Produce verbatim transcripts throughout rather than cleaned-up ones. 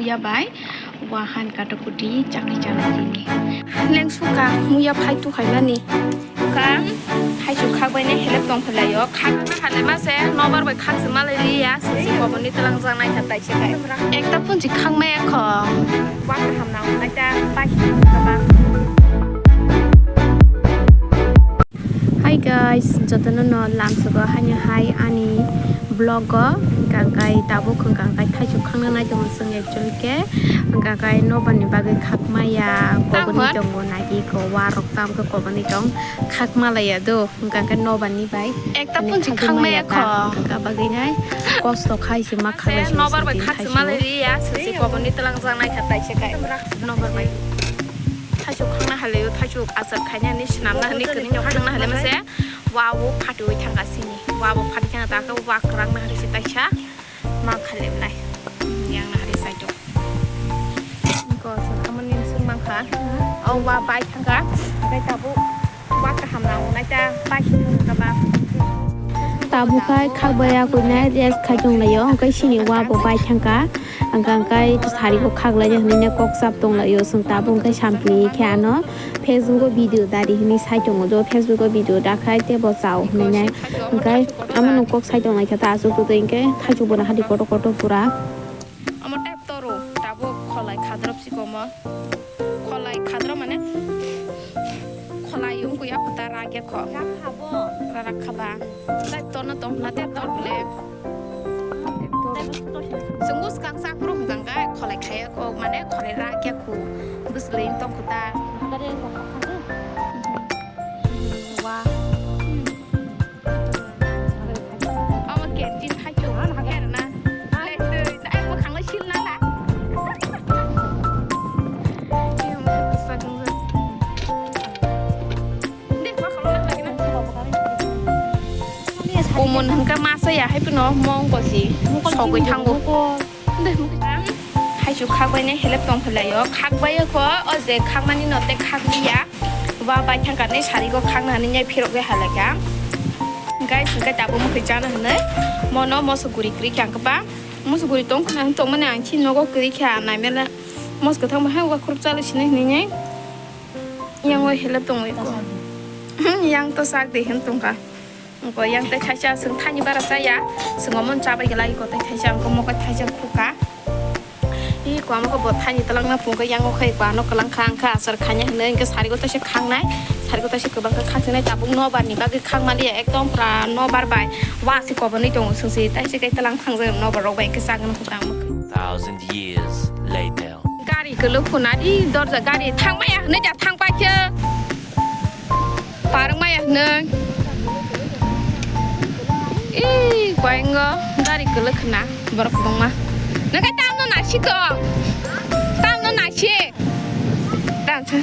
Ya bai, wahan kato kuti chakri chana dini. Leng suka, muya phai tu khai mani. Ka, hai chu khak bai ne helep tong phelai yo. Khak na halai ma se, nobar bai khak se malai li ya, se se koboni telang jang nai kha tai se kai. Ekta phun si khak maya kho. Wa kaham na, ekta bai kabang. Hi guys, jotono no lamsogo haino hai ani vlog o, hwnkha khe tabuk hwnkha khe thaichuk khangna nai tongo chwng actually khe, hwnkha khe nobar ni bagwi khakma ya, koboni tongo nai di ko, wa rok tam khe koboni tong khakma laiya do, hwnkha khe nobar ni bai. Ekta phun si khangma ya kho. Hwnkha bagwi nai kosto khai se ma khalai se nobar bai khak se malai ri ya, se se koboni telang jang nai kha tai se kai. Nobar bai. Thaichuk khangna halai o, thaichuk achar khaina hinwi swnamna hinwi kwrwino khangna halai mase. Wa bo phatwi thangka sini. Wa bo phatwi thangka ta khe wa kwrang na hari se taisa. Ma khalem lai. Yang na hari saitok. Ko sa khamani sung mangkha. O wa bai thangka. Bai tabu wa kaham na unai ta bai thangka ba. Tabuk khai khak bai ya kuinai rest khai tong lai o. Hwnkhe sini wa bo bai thangka. Hwnkha khe sari bo khak lai ya hinwi kok chap tong lai o. Chwng tabuk hwnkhe sampli khe ano. Facebook o video dari hinwi sai tongo, jo Facebook o video dakhai tei bo chao hinwi nai. Hwnkhe amo nung kok sai tong lai khe ta aswk twi hwnkhe thaichuk bo naha di kotor kotor pura. Amo tei toro tabuk kholai khadrop si komo. Kholai khadrop mane kholai wngkha ya kho ta rak ya kho. Rak kha ba. Tei torno tong hwna tei tor bole. Chwng bwskang sa phuru hwnkha khe kholai khaiya kho, mane kholai ra khe khu. Bwswlwi tong khu ta. Wa. Omo kerosene khai chuk, her na. Le, le, le, ai, bwkhang le sil na la. Kumun hwnkhe masa ya hai phano mongko si sogwi thango. Thaichuk khak bai ne helep tong phelai o. Khak bai kho, o je khakmani no tei khak liya. Wa bai thangka ne sari go khakna hinwi phirok bai halai kha. Guys, hwnkhe tabuk mwkhwi chana hinwi mono moso guri kwrwi kha hwnkhe ba. Moso guri tong khna hin tongmani ang chini nogo kwrwi kha naimela. Mos kwthang bai hai wa khurupsa le sini hinwi. Yang o helep tongwi ko. Yang to sak de hin tongkha. Ko yang tei thaisa chwng thani bara chaya. Chwng omo chabai glai ko tei thaisa ang ko mokol thaisa khukha. I ko amo ko bo thani twlangna phungkha yang o khai ko ano kwlang kha ang kha asar khanya hinwi hwnkhe sari go taisa khangnai. Sari go taisa kwbang kha khaknai tabuk nobar ni bagwi khakmaliya ekdom pura nobar bai. Wa se kobonwi tongo chwng se taisa kai twlang thangjak nobar rok bai hwnkhe chagwna khukha ang. Thousand years later. Gari kwlwk khuna di dorja gari thangmaya hinwi da thangpaikhe. Parwngmaya hinwi. Ih, koyengo gari kwlwk khuna borok kwbangma. Nokhe tamno naisiko? Tamno naisi? Tamsa.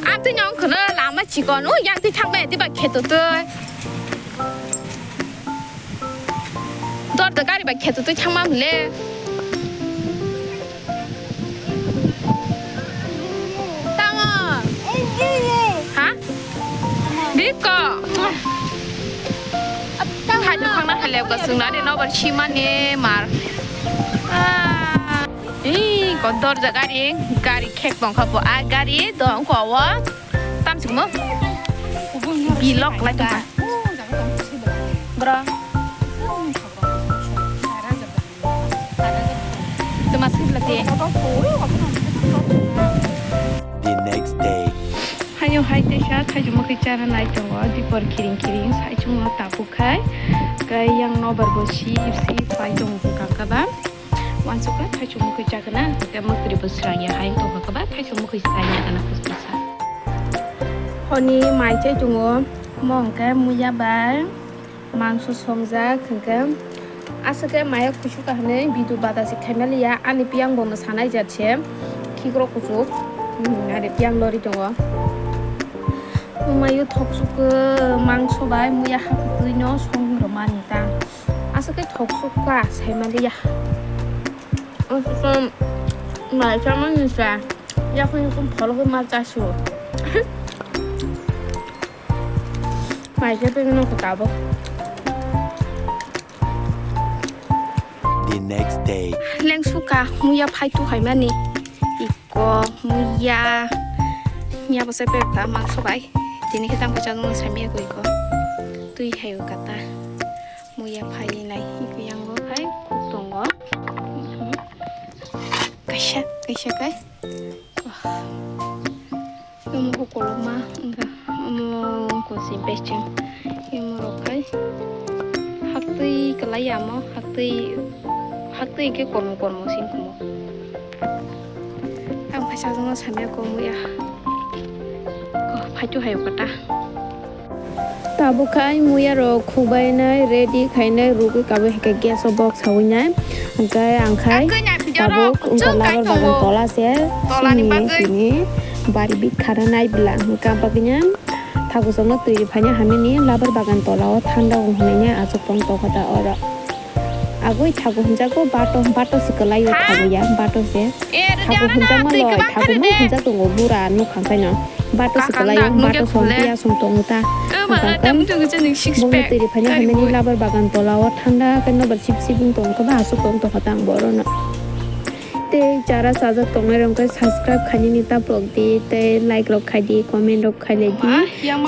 Amtwi nong khwno lama chikon, o yang twi thangmaya diba kheto twi. Dor da gari bai kheto twi thangma mle. Tamo. Ha? Diko. Thaichuk khangna halep ga sungna de nobar simani mar. Ah. Ih, ko dorja gari, gari khek tongkha bo. A gari dong ko o. Tam simo. Bilok lai tongkha. Bro. Tuma sibla te. The next day. Hayo hai teisa thaichuk mwkhwi chana nai tongo. Dipor khiring khiring saichung no tabuk khai. Kai yang nobar bo sip sip pai tongo kaka ba. Wansukha thaichuk mwkhwi chakna, hwnkhe mwkhwtwi bo swrang ya, hai wngkha khe ba thaichuk mwkhwi swrang ya gana phus phus sa. Honi mai chai tongo, omo hwnkhe muya bai mangso songjak, hwnkhe aswk khe maya kuchuk ka hinwi bidu bada se khaimaliya, ani piyang bo mwsanai jat se khikrok kuchuk, hmm, ani piyang lori tongo. Mayo thok suk mangso bai muya hakwtwi no song rwmani ta. Aswk khe thok suk kha, sai maliya. Aswk khe mai chamani sa, yakung yakung pholo khe ma chasio. Mai khe tei no khe tabuk. Next day. Lengsuka muya phai tu hai mani. Iko muya. Nya bo se pe ka mangso bai. Tini khe tang pacha nung samya ko iko. Tui hai kata. Muya phai nai. Iko yang go khai. Tongo. Kaisa, kaisa kai. Omo khe kolokma wngkha, omo wngkha se becheng. Omo rok khai haktwi kwlai ya omo, haktwi, haktwi hwnkhe kormo kormo se wngkha omo. Ang phaisa jongno samya kok muya. Kok phaitu hayo kota. Tabuk khai muya rok khukbai nai ready khai nai rugwi kabui hai khe gas o bok sawi nai. Hwnkhe ang khai tabuk wngkha labar bagan tola se sini tini bari bit khana nai bwla hwnkhe ang bagwino thakusongno twi rwphaina hamya ni labar bagan tola o thanda o hwnwi nai achuk tong tongkha da oro. Agoi thago hwnjago bato, bato se kwlaio thago ya, bato se. Thago hwnjakma loi, thago mui hwnjak tongo bura nukhang khaino. Bato se kwlaio, bato song piya song tongo ta. Bongni twi rwphaina hamya ni labar bagan tola o thanda khe nobar sip sip wng tong khe ba aswk tong tongkha ta ang borono. Tei chara chajak tongnai rok khe subscribe khainani ta pok di, tei like rok khai di, comment rok khai lai di,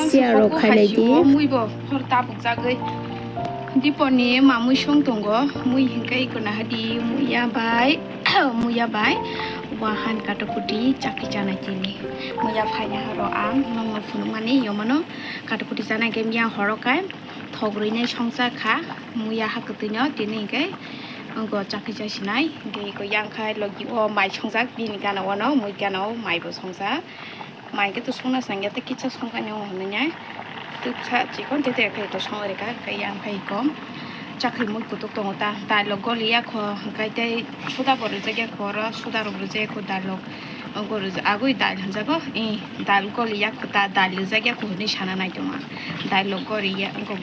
share rok khai lai di. Mui bo hor tabuk jagwi. Diponi mamui song tongo, mui hwnkhe iko nahadi muya bai, muya bai wahan katokuti chakri chanai tini. Muya phaina horo ang nongno phunukmani yomano katokuti chanai khe miyang horo kai thok rwinai songcha kha muya hakwtwino tini hwnkhe go chakri chasinai hwnkhe iko yang khai logi o mai songjak bini gana o no mui gana o mai bo songjak. Mai khe to songna sangya tei kisa songkha nw hwnwi nai. Twksa chikon tete khe to song reka khe yang phai kom. Chakri mui kutuk tongo ta. Dal rok goli ya kho hwnkhe tei suda bo rijak ya kho oro suda rok rijak ya kho dal rok. Ogo rijak agui dal hwnjago. I dal goli ya kho ta dal rijak ya kho hwnwi sana nai tongma. Dal rok goli ya wngkha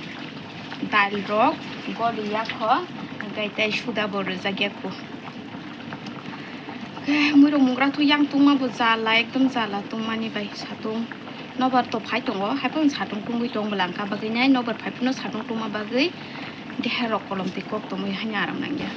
dal rok goli ya kho hwnkhe tei suda bo rijak ya kho. Khe muirok mungra thu yang tungma bo jala ekdom jala tungmani bai satung nobar to phai tongo haiphano satung tungwi tong bwla wngkha bagwi nai nobar phai phano satung tungma bagwi deha rok kolom twi kok tongwi haino aram nangya.